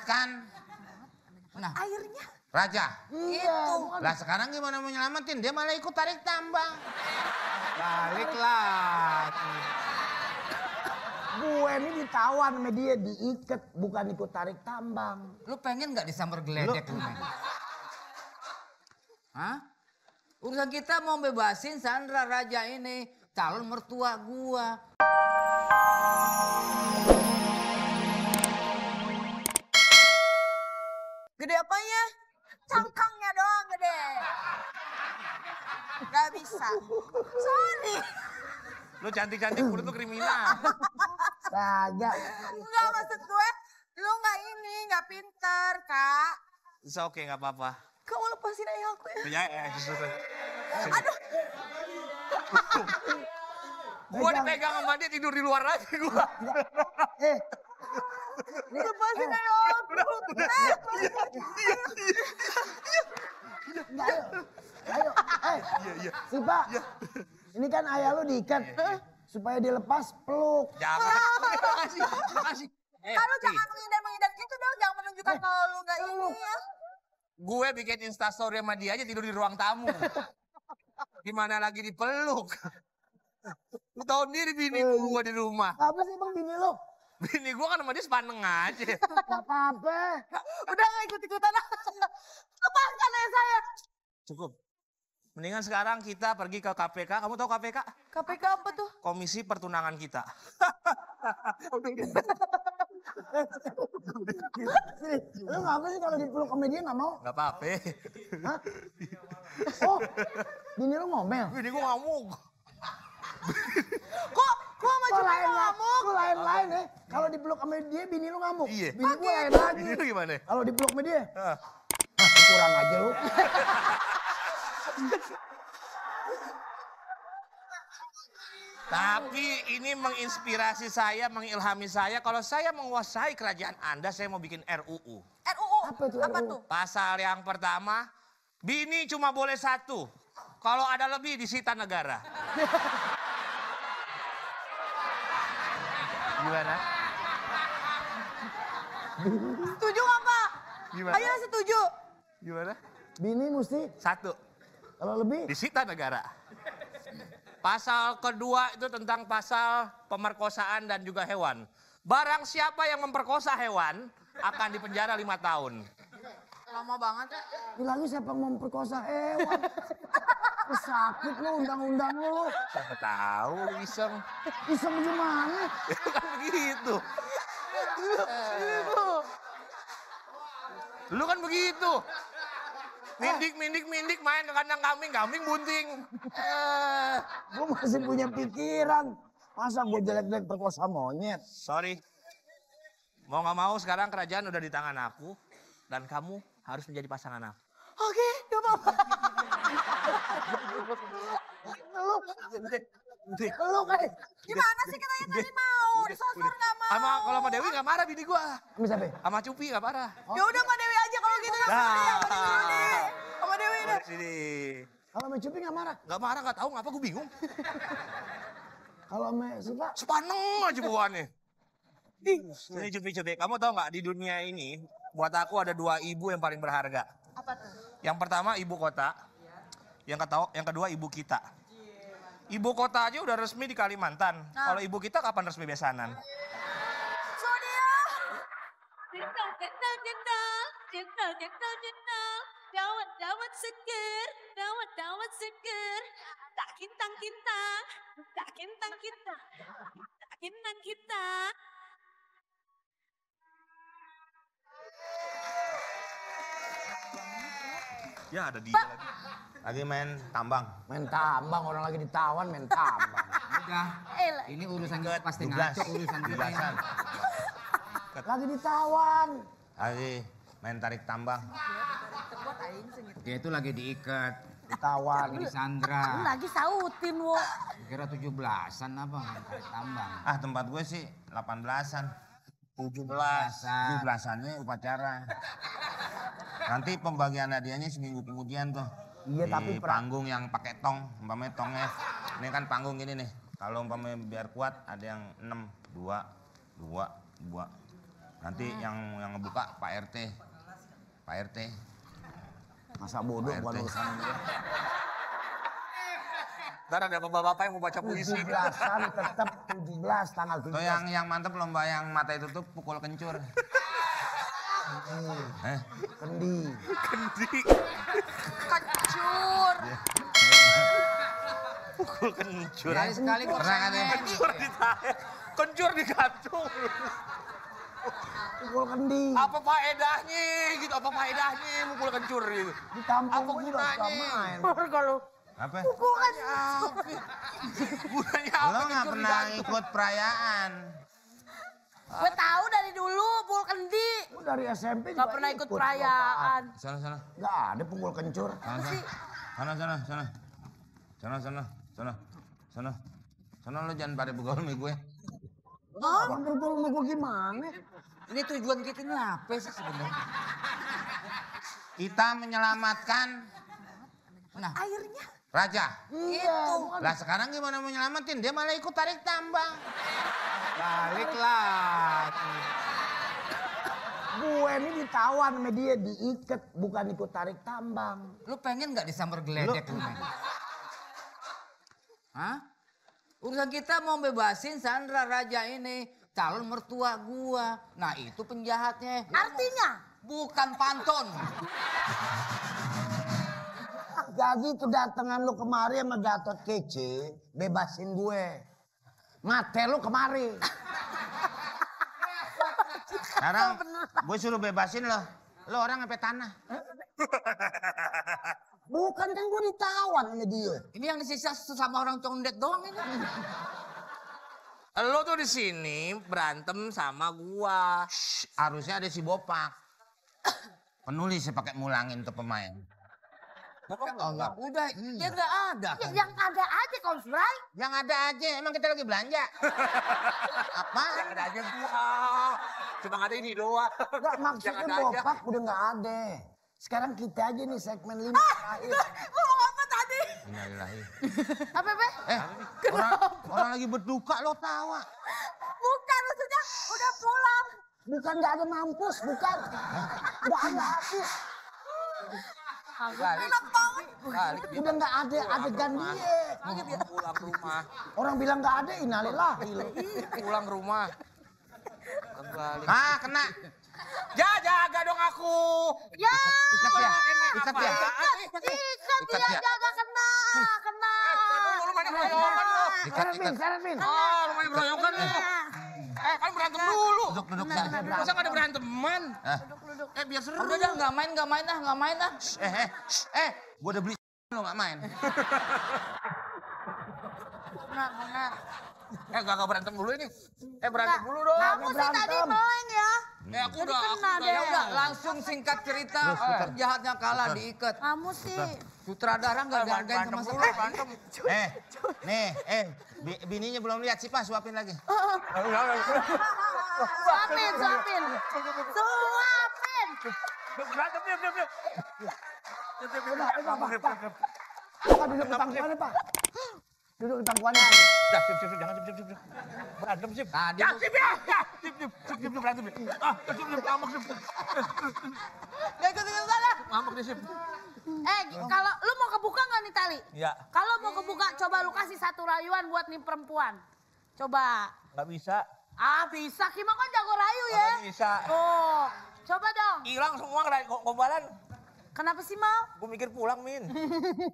selamatkan. Nah, Airnya? Raja. Itu. Lah sekarang gimana mau nyelamatin? Dia malah ikut tarik tambang. balik lagi. Gue ini ditawan sama dia, diikat, bukan ikut tarik tambang. Lu pengen nggak disambar geledek lu? Hah? Urusan kita mau bebasin Sandra Raja ini, calon mertua gua. Gede apanya? Cangkangnya doang gede. Gak bisa. Sorry. Lu cantik-cantik mulut lu kriminal. Kagak. Enggak, maksud gue, lu gak pinter, Kak. It's okay, gak apa-apa. Kamu lepasin ayah aku ya. Ya, Aduh. Gua dipegang sama dia tidur di luar aja gua. Lepasin ayah aku. Ayo. Iya. Sipa. Ini kan ayah lu diikat. Supaya dia lepas, peluk. Jangan. Makasih. Kalau jangan mengidam-mengidam gitu dong. Jangan menunjukkan kalau lu gak ini ya. Gue bikin instastory sama dia aja tidur di ruang tamu. Gimana lagi dipeluk? Lu tau sendiri bini gue di rumah. Apa sih bang bini lu? Bini gue kan sama dia sepaneng aja. Gak apa-apa. Udah gak ikut-ikutan. Lepaskan ayah saya. Cukup. Mendingan sekarang kita pergi ke KPK. Kamu tahu KPK? KPK apa tuh? Komisi Pertunangan Kita. Lu ngapa sih kalau dipeluk sama dia gak mau? Gak apa-apa. Hah? Oh, bini lu ngomel? Bini gue ngamuk. Kok sama Cumi ngamuk? Kok lain-lain ya? Kalau dipeluk sama dia bini lu ngamuk? Iya. Bini gue lain lagi. Bini lu gimana? Kalau dipeluk sama dia? Ah. Kurang aja lu. Tapi ini menginspirasi saya, mengilhami saya. Kalau saya menguasai kerajaan Anda, saya mau bikin RUU. RUU. Apa itu Apa RUU? tuh? Pasal yang pertama, bini cuma boleh 1. Kalau ada lebih disita negara. Gimana? Setuju gak, Pak? Gimana? Ayo setuju. Gimana? Bini mesti 1. kalau lebih Disita negara. Pasal kedua itu tentang pasal pemerkosaan dan juga hewan. Barang siapa yang memperkosa hewan akan dipenjara 5 tahun. Lama banget ya. ini lagi siapa yang memperkosa hewan? Sakit lu undang-undang lu. Siapa tahu iseng. Iseng gimana? Kan begitu. Lu kan begitu. Mindik main ke kandang kambing bunting. Gue masih punya pikiran. Masa gue jelek-jelek perkosa monyet? Sorry. Mau gak mau sekarang kerajaan udah di tangan aku. Dan kamu harus menjadi pasangan aku. Oke, gak apa-apa. Lu kan? Gimana sih katanya tadi mau? Disosor gak mau. Kalau sama Dewi gak marah bini gua. Sama siapa? Sama Cupi gak marah. Ya udah Mbak Dewi aja kalau gitu. Sama Dewi deh. Sini. Kalau sama Cupi gak marah? Gak marah, gak tahu ngapa gue bingung. Kalau sama Sipa? Sepaneng aja bawaannya. Ini Cupi. Kamu tahu nggak di dunia ini, buat aku ada 2 ibu yang paling berharga. Apa tuh? Yang pertama ibu kota, yang kedua ibu kita. Ibu kota aja udah resmi di Kalimantan. Kalau ibu kita kapan resmi besanan? Sonia. Dawat seger, dawat seger. Tak kintang kita. Ya ada dia lagi. Lagi main tambang. Main tambang, orang lagi ditawan main tambang. Udah, ini urusan kita pasti ngaco urusan kita. Lagi ditawan. Lagi main tarik tambang. Dia itu lagi diikat, Ditawan. lagi disandra. Lagi sautin, wo. Kira 17-an apa main tarik tambang. Ah tempat gue sih 18-an. 17-an. upacara. Nanti pembagian hadiahnya seminggu kemudian tuh. Iya, di tapi panggung yang pakai tong, umpamanya tongnya. Ini kan panggung gini nih. Kalau umpamanya biar kuat ada yang 6, 2, 2, 2. Nanti yang ngebuka Pak RT. Pak RT. Masa bodoh Pak bukan RT. urusan gue. Ntar ada bapak-bapak yang mau baca puisi. 17-an tetap 17 tanggal 17. Tuh yang mantep lomba yang mata itu tuh pukul kencur. Kendi. Kecur. Pukul kencur. Sekali-sekali kok Pernah kan ya? Kencur ditarik. Kencur digantung. Pukul kendi. Apa faedahnya gitu? Apa faedahnya mukul kencur gitu? Di kampung Apa gue udah suka gunanya? main. Apa? Gunanya Lo apa nggak kencur pernah digantung? ikut perayaan. Gue tahu dari dulu pukul kendi. Gue dari SMP Gak pernah ikut perayaan. Sana. Gak ada pukul kencur. Sana lo jangan pada begaul sama gue. Abang berpukul sama gue gimana? Ini tujuan kita ini apa sih sebenarnya? Kita menyelamatkan Nah, Airnya. raja. Iya. Lah sekarang gimana mau nyelamatin? Dia malah ikut tarik tambang. balik lagi. Gue ini ditawan sama dia, diikat, bukan ikut tarik tambang. Lu pengen nggak disambar geledek lu? Men? Hah? Urusan kita mau bebasin Sandra Raja ini, calon mertua gua. Nah itu penjahatnya. Artinya? Bukan pantun. Jadi kedatangan lu kemari sama Gatot Kece, bebasin gue. Mate lu kemari. Sekarang gue suruh bebasin lo. Lo orang sampai tanah. Bukan kan gue ditawan sama dia. Ini yang disisa sama orang condet doang ini. Lo tuh di sini berantem sama gua. Harusnya ada si Bopak. Penulis ya pakai mulangin tuh pemain. Udah, dia nggak ada. Kan? Yang ada aja konsurai. Yang ada aja, emang kita lagi belanja. Apa? Yang ada aja gua. Cuma ada ini doang. Gak maksudnya Yang ada aja. Bopak udah gak ada. Sekarang kita aja nih segmen 5 terakhir. Ngomong apa tadi? Innalillahi. Apa, Be? Orang lagi berduka lo tawa. Bukan, maksudnya udah pulang. Bukan gak ada mampus, bukan. Gak ada habis. Balik. Udah gak ada adegan dia. Pulang rumah. Orang bilang gak ada, innalillahi. Pulang rumah. Kembali. Ah, kena. Ya, jaga dong aku. Ya. Ikat ya. Ikat ya. Ikat Ikat dia ya. jaga kena. Lu main keroyokan lu. Ikat, ikat. Serafin. Ah, lu main keroyokan lu. Kan berantem dulu. Duduk. Masa gak ada beranteman? Biar seru. Udah dah nggak main ah. Gue udah beli lo nggak main. Benar. Gak berantem dulu ini. Berantem dulu dong. Kamu sih tadi meleng ya. Aku udah. Kena deh. Ya udah langsung singkat cerita. Penjahatnya kalah diikat. Kamu sih. Sutradara nggak dihargain sama sekali. Berantem. Bininya belum lihat sih Pak, suapin lagi. Suapin. Berantem, diam. Pak duduk di pangkuannya, Pak. Duduk di pangkuannya. Dah, sip, jangan sip. Berantem sip. Tadi Ya, sip ya. Sip, berantem sip. Sip, ngambek sip. Gak ikut sana. Ngambek nih sip. Kalau lu mau kebuka nggak nih tali? Iya. Kalau mau kebuka, coba lu kasih satu rayuan buat nih perempuan. Coba. Gak bisa. Bisa. Kima kan jago rayu ya. Gak bisa. Oh, coba dong. Hilang semua gombalan. Kenapa sih mau? Gue mikir pulang, Min.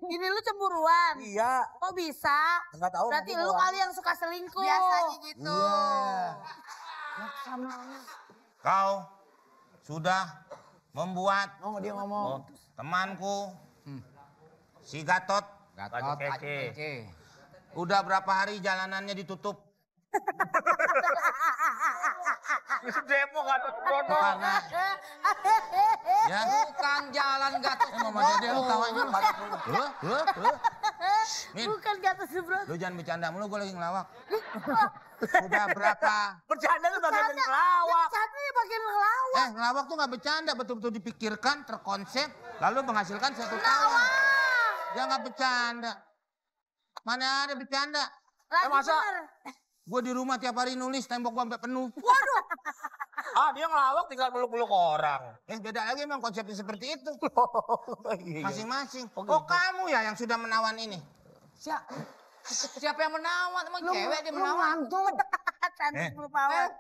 Ini lu cemburuan. Iya. Kok bisa? Nggak tahu, Berarti mungkin lu doang. kali yang suka selingkuh. Biasanya gitu. Kau sudah membuat Oh, dia ngomong. temanku si Gatot Gatot Kece. Kece. udah berapa hari jalanannya ditutup Demo gak ada Brono. karena ya Bukan jalan Gatot Mama Dede lu tawanya lu. Min, Bukan kata Subro. lu jangan bercanda mulu, gue lagi ngelawak. Udah berapa? Bercanda lu bagian ngelawak. Satunya bagian ngelawak. Ngelawak tuh nggak bercanda, betul-betul dipikirkan, terkonsep, lalu menghasilkan suatu tawa. Dia nggak bercanda. Mana ada bercanda? Lagi masa? bener. Gue di rumah tiap hari nulis, tembok gue sampai penuh. Waduh. Dia ngelawak tinggal peluk-peluk orang. Beda lagi memang konsepnya seperti itu. Iya. Masing-masing. Oh, kamu ya yang sudah menawan ini? Siapa yang menawan? Emang cewek dia Lu menawan. ngantuk. Cantik lu Pawan.